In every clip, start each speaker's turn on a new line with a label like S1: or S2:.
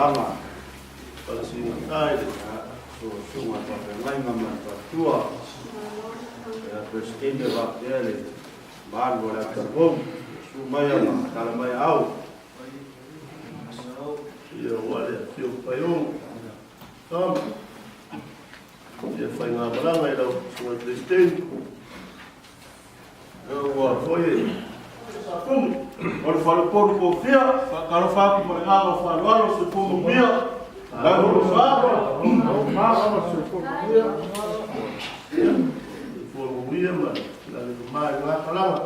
S1: malaga.
S2: Falesigata i le.
S1: Susuga i faafeagaiga ma le faletua. Ia Peresetene faapea le mamalu o le atunuu. Susu mai ma tala mai aao.
S2: Ia ua le afio Paiogo. Tom. Ia faigamalaga i lau susuga i Peresetene. Ua foi e Tumu.
S1: O le falepolu kofia, faatalofa atu ma le agaga o faaaloalo, soifua manuia.
S2: Soifua manuia ma le lima i lena talaga.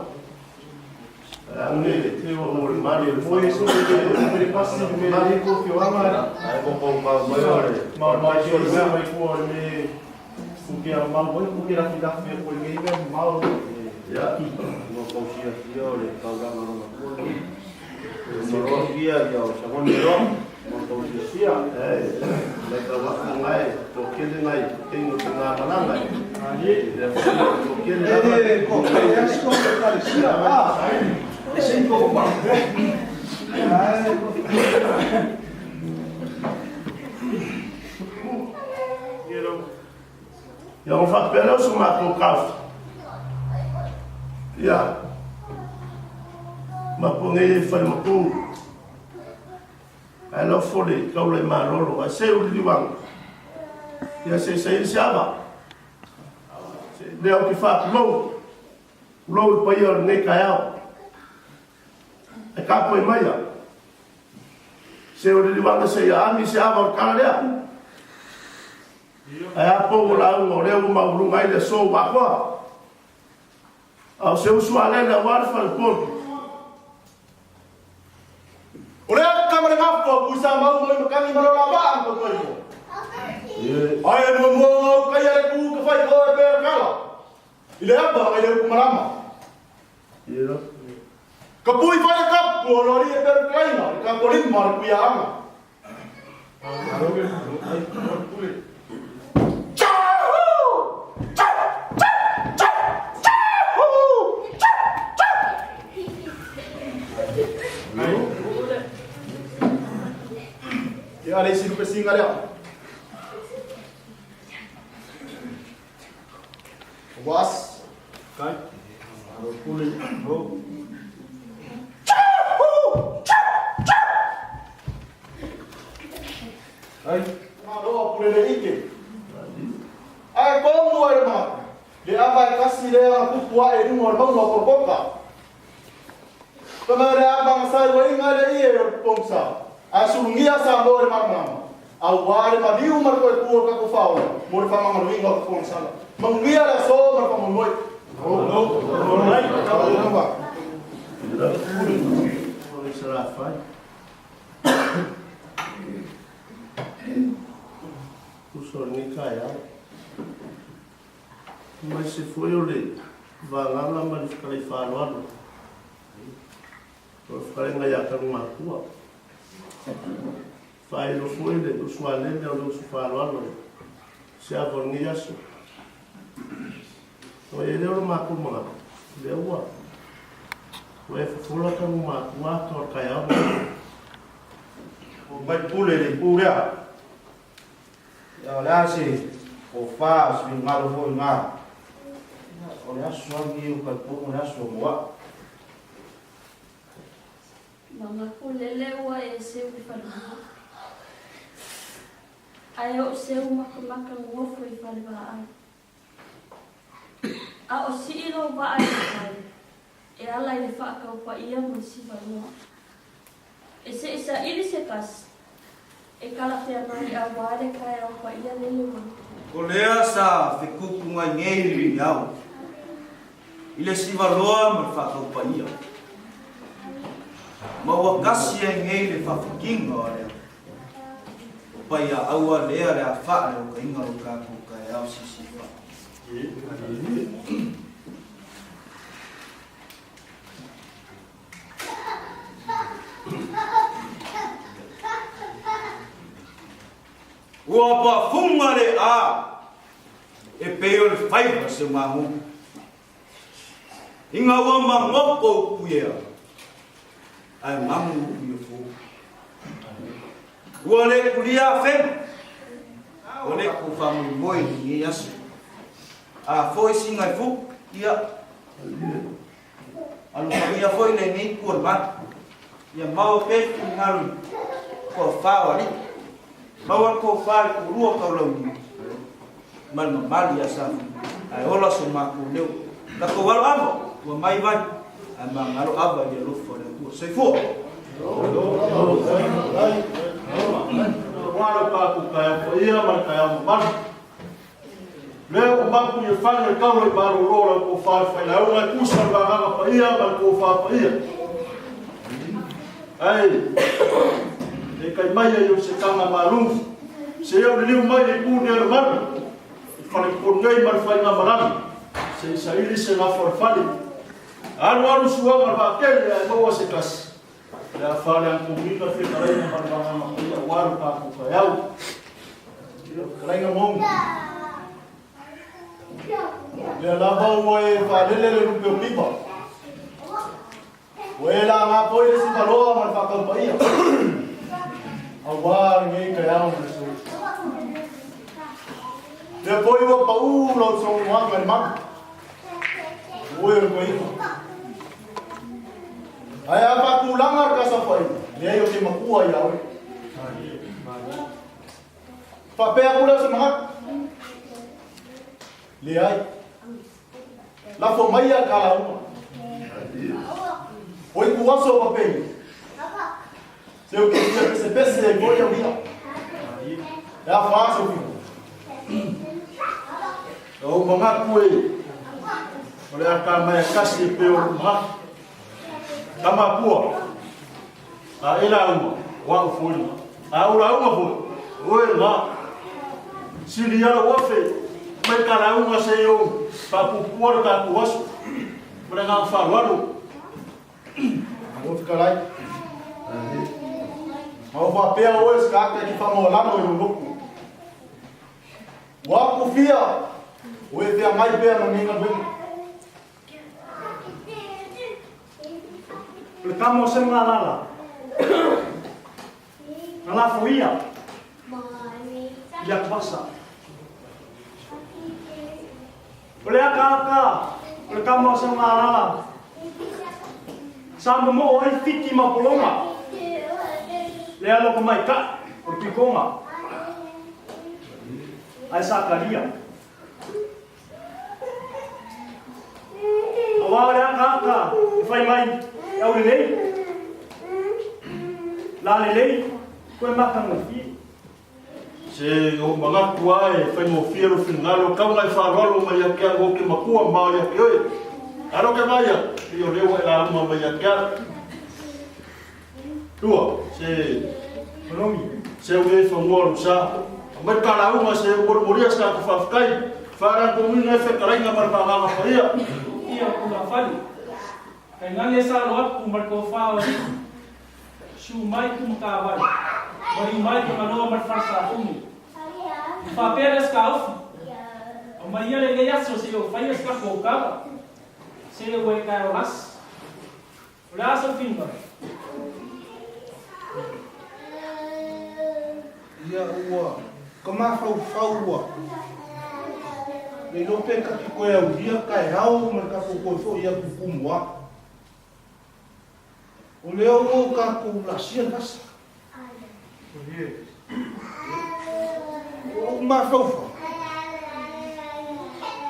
S2: Ia ona faapea lea o se matou taofi. Ia, matou nei e fai matou. Ae lofo le taula i malolo, ae seu le liuaga. Ia se i saili se ava. Lea ou te faatulou, tulou le paia o lenei taeao. Ae tapuai maia. Seu le liuaga se ia ami se ava o le tala lea. Ae a pou o lauga o lea ua maualuga ai le aso ua atoa. A o se usu a lele aua le falepolu.
S1: O le ata ma le gafa o Tuisamau ma le matagi ma lo la vaa na tautua ifo. Ae e muamua ona ou taia le tu ka fai koe pea le kala. I le ava i le upu malama. Ka pui fai le kapu o lo ali e pea le kalaina, le kapolima le kuiaaga. Ia le isi lupe singa lea. Was. Kai. Alo pule. Ho. Ai. Malo pule le ike. Ai kongu ai ma. Le ava e kasi le anga kupu a e runga o le maunga o Korokoka. Tama le ava nga sai wa inga le ie o le pongsa. A sulungia sa mo le malamalama. Aua le maliu ma le toe pu o le tatou faaola mo le faamagaloina o le fofoga sala. Manuia le aso ma le faamoemoe.
S2: Uso o lenei taeao. Aemaise foi o le vagana ma le fetalai faaaloalo o le fetalaiga ia Tanumatua. Faailo foi le uso a Lele o le uso faaaloalo i se ava o lenei aso. Ua i ai lea o le matou manatu, lea ua ua e fofola Tanumatua ata o le taeao lenei.
S1: Ua mai pule le itu lea. Ia o le a se tofa o se finagalo foi lena. Ia o le aso lava lenei o talitonu o le aso mo au.
S3: Mamaku lele ua e seu i Falelua. Ae ou seu makamaka nofo i Falevaai. A o sii lou vaa i le vai, e ala i le faakaupaia ma le sivalua. E se i saili se tasi, e kalafeagai aua le taeao paia lele mai.
S1: O lea sa fetupu mai nei le miniao i le sivaloa ma le faakaupaia, ma ua kasi ai nei le faafekiga o lea o paiaaua lea le a faaleokaina lo tatou taeao sisifa. Ua pafunga le a e pei o le faiva se mahu. Inga ua mangoko upu ia, ae mamu upu ia fou. Ua le kulia afega. O le tatou faamoemoe i lenei aso. A foi sina e fu, ia, alofagia foi lenei itu o le malu. Ia maua pea le finagalo i le toafa o alii. Maua le tofa i le toalua taulauniu ma le mamalu ia Safotu. Ae ola so matou leo. Tatou alo ava, ua mai vai, ae magalo ava i le alofa o le Atua. Soifua!
S2: Aua lo tatou taeao paia ma le taeao mamalu. Lea ua mapu i le fale le taula i malolo lau tofa le failauga e tusa le vagaga paia ma le tofa paia. Ae, e kai mai ai o se tanga malu, se au liliu mai le pune a le malu, i fale tonu nei ma le faiga malagi, se i saili se lafo a le fale. Alu alu suaga le vaatele ae maua se tasi, le a fale ankumina fetalaiga ma le vagaga paia aua lo tatou taeao. Fetalaiga Maumi. Lea lava ua e faalele le lupe o Piva. Ua e laga foi le sivaloa ma le faataupaia aua lenei taeao ma le aso. Lea foi ua pau lau saunoaga i le malu. Ua e o le paia. Ae a faatulaga le kasafaina, leai o te makua ia oe. Faapea atu lea o se manatu. Leai. Lafo mai ia ka lauga. Oi ku aso pa pei. Se o ke fia pese pese e koi au ia. E a fa se fi. O manatu e. O le aka mai a kasi e pe o manatu. Tama pua. A e lauga, o au foi lena. A o lauga foi, o e lena. Sili ia lou afe, mai ka lauga se i ou faapupua le tatou aso. Ma le agaga faaaloalo.
S1: Malo fetalai. Ma o faapea oe se tagata e te faamaualalo i lou loto. Ua akufia, o e feagai pea ma nei galuega.
S4: O le tama o Seugalala, na lafo ia i le atuvasa. O le akaaka o le tama o Seugalala, sa momoo ai fiti ma pologa, le alo tamaitai o le pikoga, ae sa talia. Aua o le akaaka e fai mai e aulelei, lalelei, koe matagofie.
S2: Se o manatu a e faigofie lou finagalo, tau na e faaaloalo mai ia te au ou te matua ma ia te oe. Alo ke mai ia, pei o lea ua e lauga mai ia te au. Lua, se
S4: Manogi.
S2: Se ua e fanua lou sa. Aumai le ta lauga se molimoli se tatou faafetai. Faarakomuina ai fetalaiga ma le vagaga paia.
S5: Ia o Tulafale, tainane sa alo atu ma le tofa o Alii, susu mai Tumatavai, maliu mai Fagaloa ma le Falesafune. E faapea lea Sekaofi, aumai ia lenei aso se i ou faia se tatou tala, se ua e taeao lasi. O le a sou finagalo?
S1: Ia ua ka mafaufau ua le iloa pe ka te koe aulia taeao ma le tatou toe foi atu i Pumua. O lea ua o tatou laasia le vasa. Ua ou mafaufau,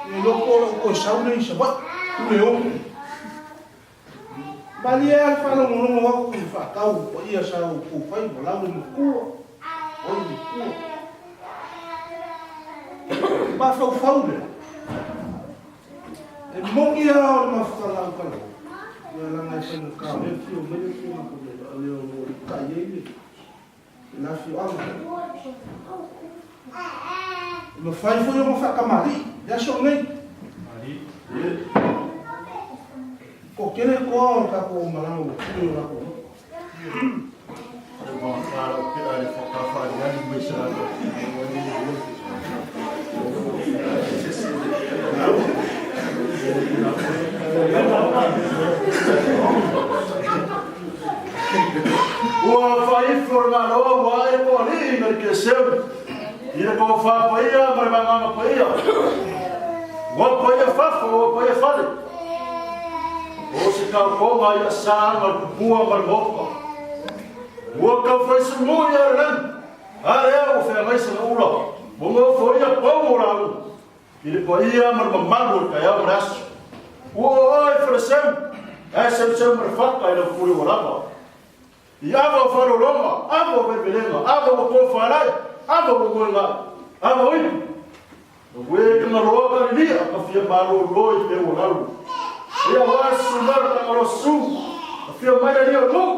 S1: le iloa po o lau toe sau lea i Savaii, Puleono. Malie lava le faalogologo atu i le faatau paia sa outou fai ma lau le matua, oi matua. Mafaufau lea. E moni lava o le mafutaga o Kaleo, ia leaga e faigata o lea e afio mai le afioga a Kaleo o lo o tai ai le le afioaga. E mafai foi ona faatamalii le aso lenei. Toatele toa o le tatou malaga ua pule o latou loto.
S2: Ua faaifo le Malo ua ae toalua. Paia ma le Magaga Paia, ua paia fafo, ua paia fale. O se kaukoga i asaga o le pupua ma le maoka. Ua tau fai sulu i le lagi, a lea ua feagai se ula, ua nofoia pau o lauga, i le paia ma le mamalu o le taeao ma le aso. Ua oo oe i Faleseu, ae seuseu ma le fata i lau pule ua lava. I ava o faalologa, ava o velevelega, ava ua tofalai, ava ua moegae, ava o ipu. Na ue Tagaloa Kalilia ka fia malolo i peu o lalo. Ia wa susu mai o Tagaloa susu, na fia mai le lia o nuu,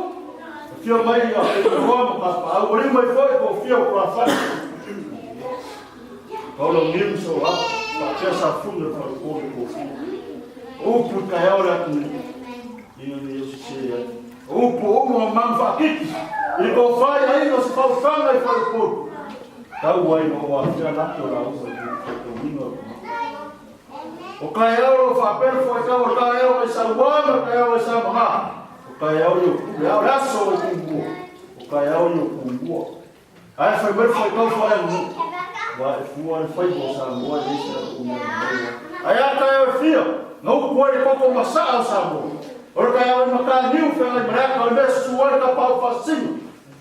S2: na fia mai ia Tagaloa ma Papaau, ua liu mai foi po fia o Tulafale. Paula niu sa o atu, faapea sa funa le falepoli po fia. O upu i taeao le atu nei, ina ne i sese ai. O upu o uma ma manu faakiki, i le tofa i aiga o se fautaga i falepoli. Tau ai ma o afea laki o lauga i le faitauina o le O taeao lo faapea le fuaitau o taeao mai Saua ma taeao mai Samaga. O taeao i o pule, a o le aso o tumua. O taeao i o tumua. Ae fai mai le fuaitau faaleaganuu, ua e fua le faiva o Samoa e leai se latou mea na maua ai. Ae a taeao e fia, na upu ai le toto masaa o Samoa. O le taeao i Mataniu feagai ma le ata o le mea e susu ai le tapaau faasisina,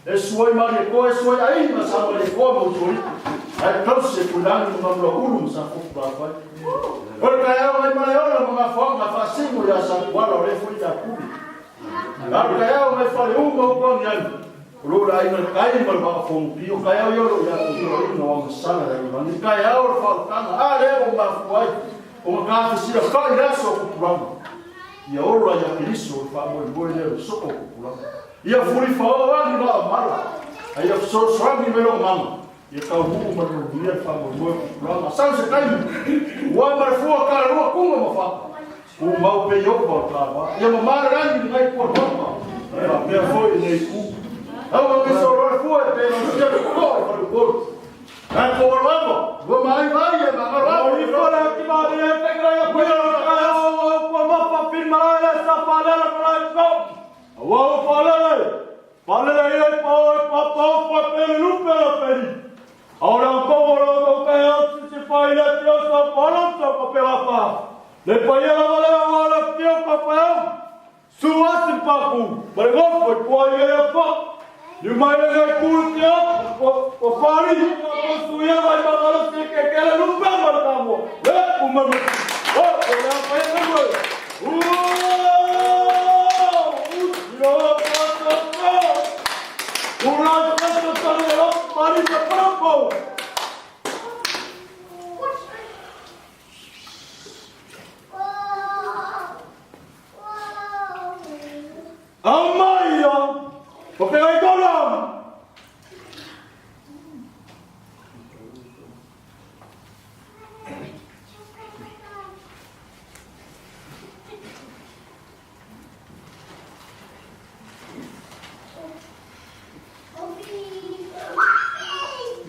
S2: e susu ai Malietoa, e susu ai aiga sa Malietoa ma Usoalii, ae tausi e Tuilagi ma Mamulaulu ma Safotu Lafai. O le taeao nai Malaeola ma Gafoaga faasino ia Satuala o lea foi ia Pule. A o le taeao nai Faleuma upu aniani, O lo le aiga tai ma le vaa fonopio, taeao ia o lo o ia te ioaina o agasala le lalolagi, taeao o le faautaga, a lea ua mafua ai ona tafesilafai le aso o tupulaga. Ia ola ia Keriso o le faamoemoe lea o le soo o tupulaga. Ia fulifaoo agi vaa o mala, a ia fesoasoani mai lona mana, ia taunuu ma le manuia le faamoemoe o tupulaga. Sau se taimi, ua ma le fua talalua tuga ma fata, Tumau pei ova o tava. Ia mamā le lagi i lenei itu o le Maota, faapea foi i lenei itu. Aua ne i soloa le fua e pe lausia le totoa i faleupolu. Ae po ua lava, ua maai e magalo atu.
S4: O ifo le ati malie e te ngai a pia o ka o au kua mafa pin malae le sa falele malae ko. Aua o falele, falele ia i pa o i pa pa o pa pele lupe la peli. Aole ang kongo lo ko kai au si si pa ile tio sa palo sa pa pela pa. Le pa ia lava le au ala tio pa pa au. Sua si pa ku, ma le ngofo i kua ia ia pa. Ni mai le ngai ku te o, o pari, o su ia vai mangalo si ke ke le lupe ma le kamo. Le ku ma le. O, o le apa ia le. Uo! Yo pa pa pa. Ula sa sa sa le o pari sa pa pa. Amaia! O ke ngai tona!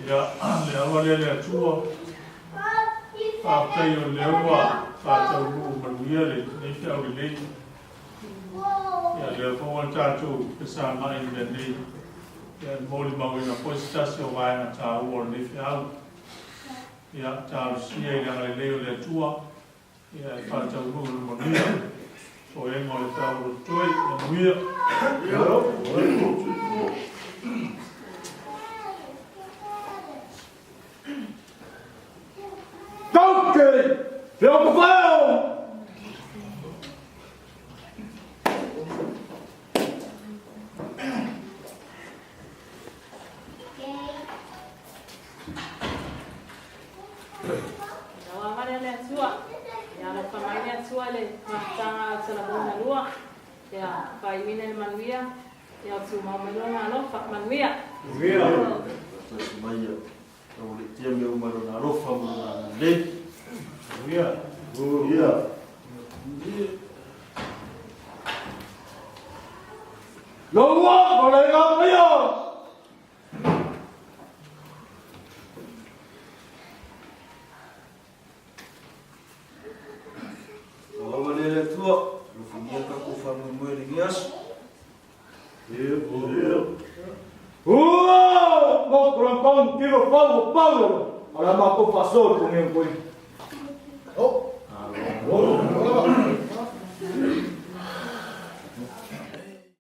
S6: Ia, le ava lea le Atua, faafetai o lea ua faataunuu manuia lenei feau lelei. Ia, lea foi ua tatou fesagai i le mea nei. Ia, e molimauina foi se tasi o vaega taua o lenei feau. Ia, talosia i le agalelei o le Atua, ia e faataunuu i le manuia. Toega o le feau o lototoe, ia manuia.
S4: Tauke! Te o whao!
S7: Lau avale le Atua, ia alofa mai le Atua i le mafutaga o Salamona lua, ia faaiuina i le manuia, ia o tumau mai lona alofa. Manuia!
S2: Manuia! Faatasi mai ia tauletia mea uma i lona alofa ma lona agalelei. Manuia! Manuia!
S4: Loua, o le ngā paia!
S1: Ua lava lea le Atua, alofagia tatou faamoemoe i lenei aso.
S4: Ua! Mo kurang pang tiro pau o pau.
S8: O le a matou faasoa i pogea ma